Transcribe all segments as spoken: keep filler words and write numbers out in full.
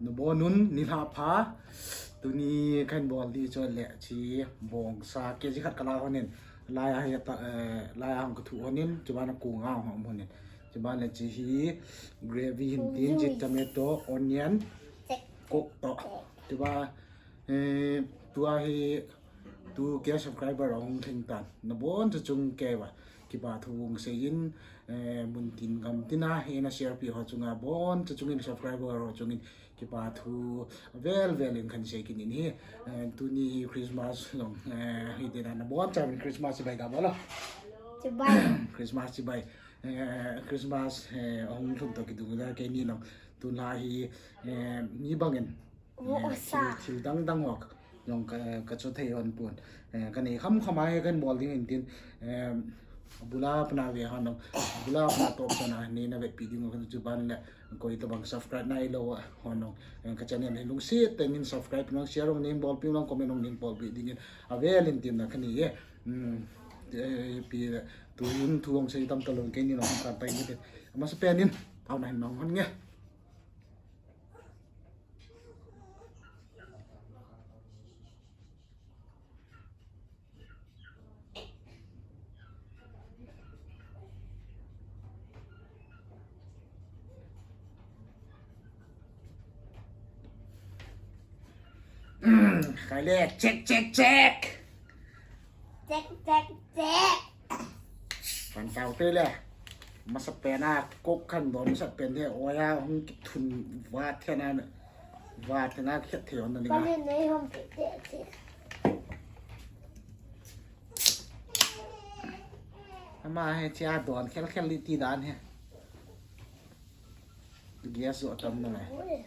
Nabonun nilhah pha. Tuni kahin bol di chu le chi bongsa kg khat kala honin. Lai a hi ta, eh, lai a hung kathu honin. Chuban a kung a hung honin. Chuban le chi hi gravy hin tin, chi tomato, onion, coke to. Chuba, eh, tua hi two K subscriber ahung lhing tan. Nabon chu chung kei va. Kipa thu hung seiyin, eh, mun tin gam tina hi na share pi ho chunga bon chu chungin subscriber ho chungin kipa thu vel vel in kahin sei kit in hi, eh, tuni hi Christmas long, eh, hi tina nabon chauvin Christmas chibai ka bolo. Chibai. Christmas chibai. Eh, Christmas, eh, ahung lhung to kidung da keini long. Tun la hi, eh, mi bangin Thil, thil dang dang ho jong ka, ka chu thei hon pon. Eh, ka nei kham kham a hi kahin bol ding in tin, eh, abula pana ve hon nong, abula pana top sana nei na vetpi ding ho ka chu ban le, koi tabang subscribe nai lou hon nong, eh, ka channel hi lungset tah in subscribe nong, share nong, nei bolpi nong, comment nong, nei bolpi ding in avel in tin na ka nei e. Hmm, eh, pi le, tu in thu hung sei tam talou keini nong kan pai ni te. Amasapen in, tao na hin nong hon nge. Khai le, check, check, check. Check, check, check. Kan tao te le. Amasapen a, coke kan don, amasapen te, oya hung kithun va thena, va thena khet thei on na ni. Pali nei hom te te te. Ama hi chia don khel khel li ti dan hi. Gas jo tam na ngai.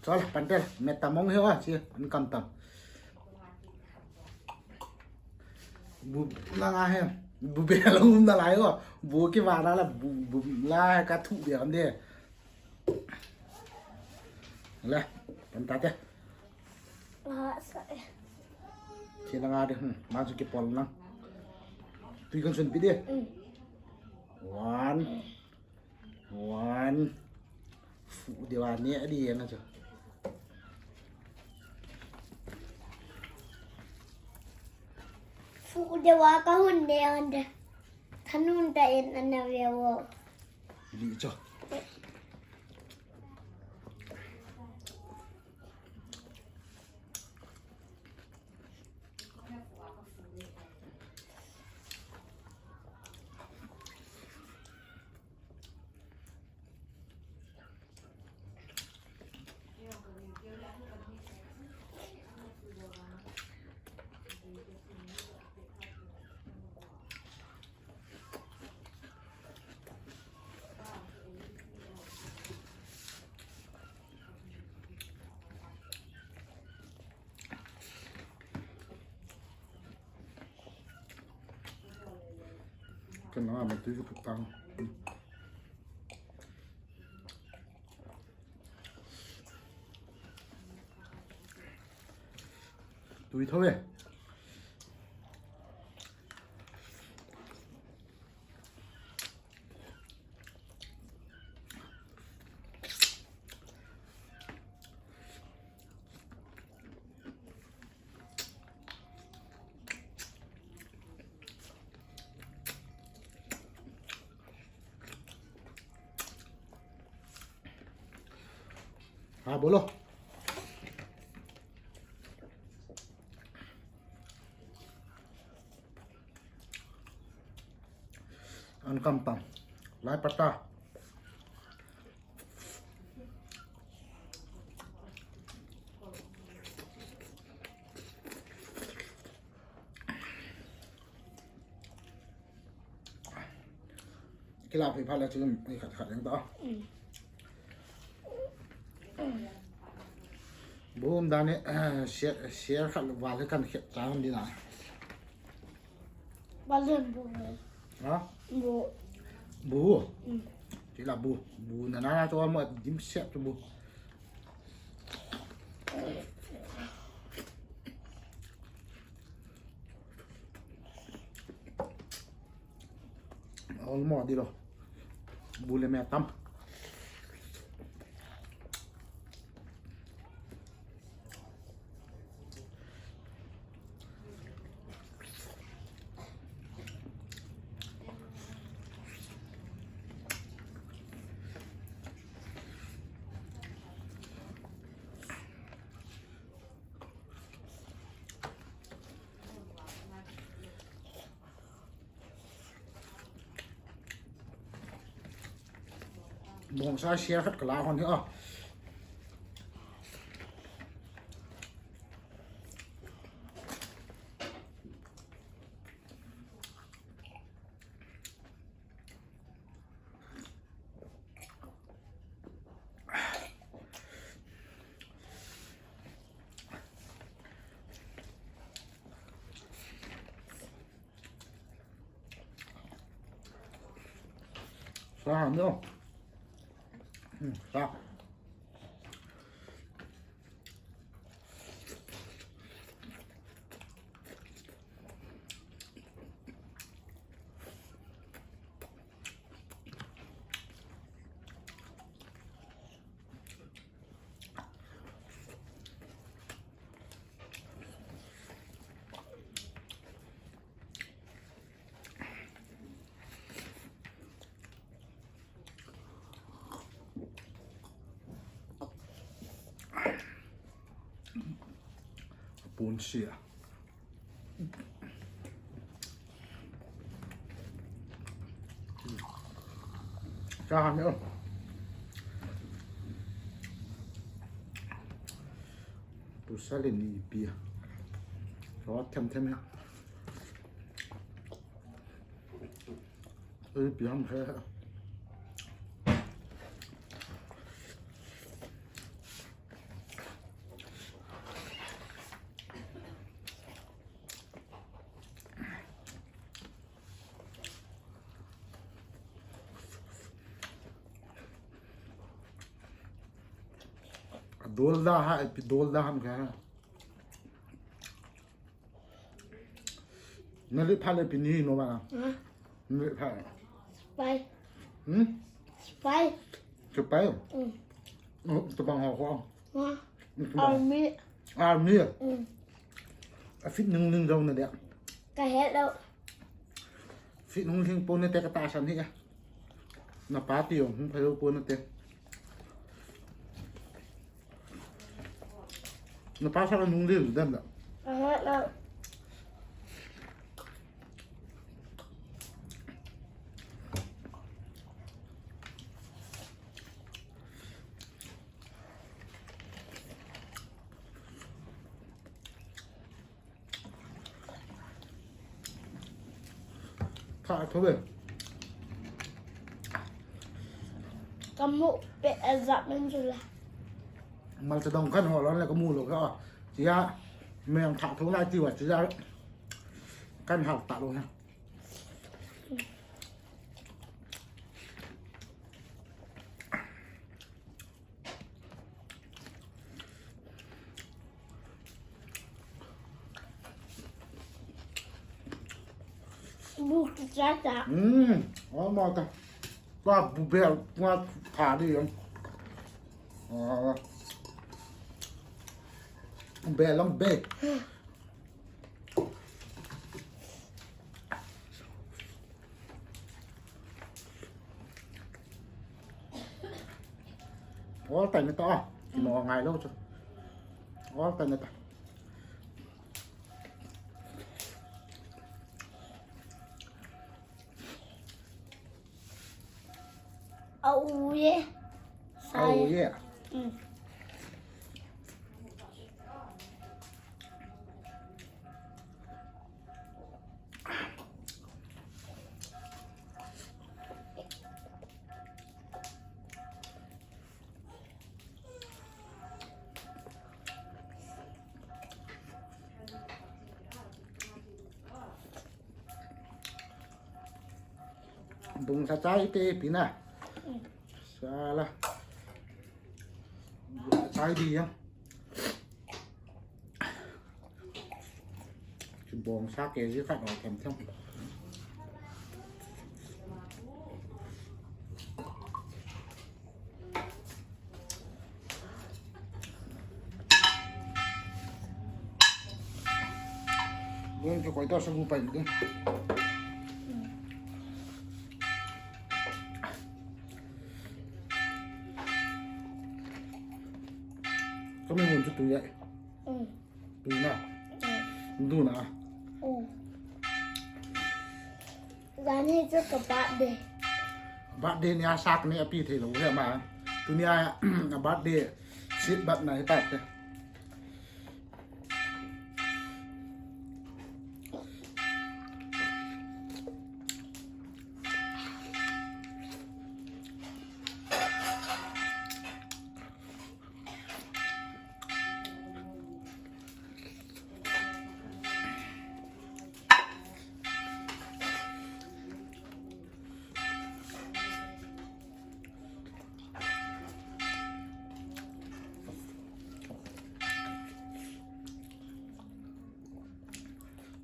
Chol, pantel, meta mong hi o, chi, an kam tam. Bu, la nga he, bu be la um na lai o, bu ki va na la, bu, bu la ka thu be am de. Le, pan ta te. Ah, sorry. Chi la nga de, hmm, ma chu ki pol na. Tui kan sun pi de. Mm. One. One. Fu deu a ne a di yang a chu. Fu deu a ka hun ne an de. Ka nun ta in an na ve wo. Di chu. Kan na ma tu ka tang. Tui tho ve. हाँ, बोलो। An kam tam. Lai pata. Kila phi pha la chu, ai khat khat jeng ta. Mm. Bu um dan ni, eh, share, share khat val kan khet ta hon di na. Val bu. Ha? Bu. Bu. Mm. Kila bu. Bu na na na chu mo dim set bu. Olmo di lo. Bu le me tam. Bongsa sia khat kala hon hi a. Sa ham no. Hmm, sa. Pun sia. Sa ham no. Pusa le ni pi. Ro them them ya. Ui pi ham he. Dol da ha, ipi dol da ham kha. Na le pha le pi ni no ba na. Hmm. Na le pha. Spy. Hmm? Spy. Spy? Hmm. Oh, to bang ho ho. Hmm. Army. Army. Hmm. A fit nung nung jong na dia. Ka het lo. Fit nung ling po na te ka ta san hi a. Na pa ti jong hung pha lo po na te. Na pa sa ka nung ling dan da. Ka het lo. Tha tho ve. Ka mu pe a jat men chu la. Malcha dong kan ho lon le ka mu lo ka. Chia men tha tho lai ti wa chia. Kan hal ta lo ha. Bu kicha ta. Hmm, oh ma ta. Ka bu be, ka tha di yam. Ah. Be lam be. Ol tai na ta. Mo ngai lo chu. Ol tai na ta. A u ye. A u ye. Mm. Bung sa chai te pina. Sala. Chai di ya. Chu bong sa ke ji khat oi them them. Koi to sa gu pai ni. Kami mun chu tu ya. Mm. Tu na. Mm. Du na. Mm. Jani chu ka birthday. Birthday ni a sak ni a pi thei lo he ma. Tunia birthday sit bat na he pat te.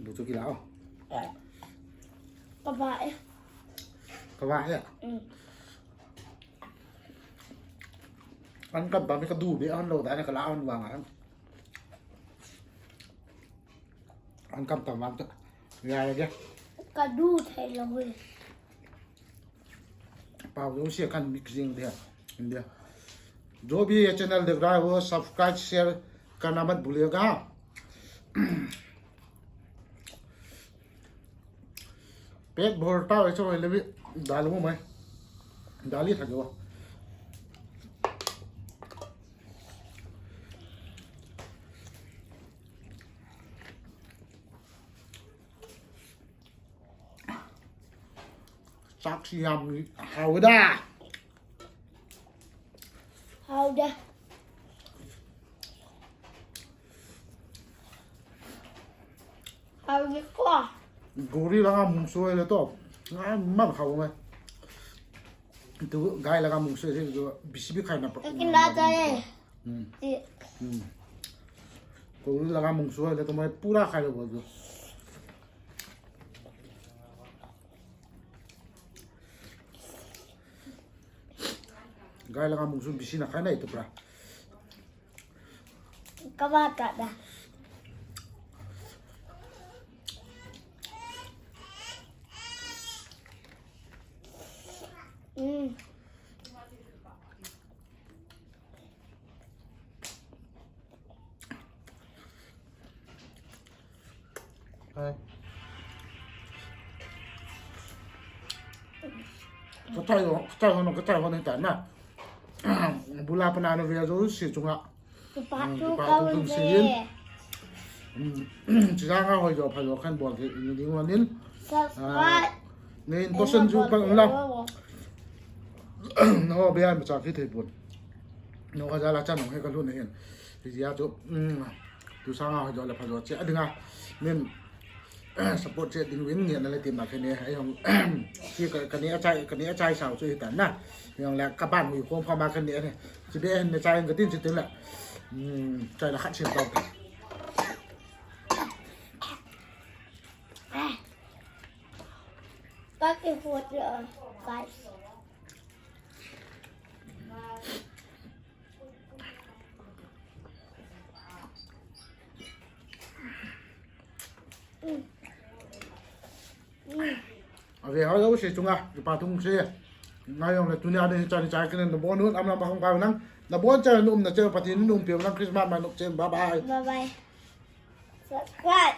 Bu chu kila o. Ka va e. Ka va e. Mm. An kam pa mi ka du be an lo da na ka la an wa nga. An kam ta ma ta. Ya ya ya. Ka du thei lo e. Pau lo sia kan mix jing dia. India. जो भी ये चैनल देख रहा है वो subscribe share करना मत भूलिएगा। पेट भरता वैसे पहले भी दाल हूँ मैं। दाल ही खा गया। Saksi yang hauda. Hauda. Hauda ko. Guri langa mungsu le to. Nga man khau me. Tu gai langa mungsu le tu bisi bi khai na pa. Kina ta le. Hmm. Hmm. Guri langa mungsu le to mai pura khai le bol tu. Gai langa mungsu bisi na khai nai tu pra. Ka va ka da. Mm. Hai. Ka chai ho, ka chai ho, ka chai ho ni ta na. Bula pa na no via jo si chunga. Kipa thu ka un se. Chijanga hoi jo pha jo khan bol thei ni ding wan in. Subscribe. Nei in to sen ju pa la. No be an cha ki thei pon. No ka jala cha no he ka lu na hin. Ti ja chu. Tu sanga hoi jo la pha jo che adinga. Nin support che ding win ni na le ti ma khe ne. Ai hong. Ki ka ka ni a chai ka ni a chai sao chu hi ta na. Yong la ka ban wi khom kha ma khe ne. Chi be hen ne chai ka tin chi tin la. Chai la khat sim tau. Ka kihot le, guys. Ave ho lo se chunga, kipa thu se. Ngai yong le tunia de chani chai kenen na bon un, am lam ba hong pa nang. Na bon chai num na chai pati num pe nang Christmas ma num chen. Bye bye. Bye bye. Subscribe.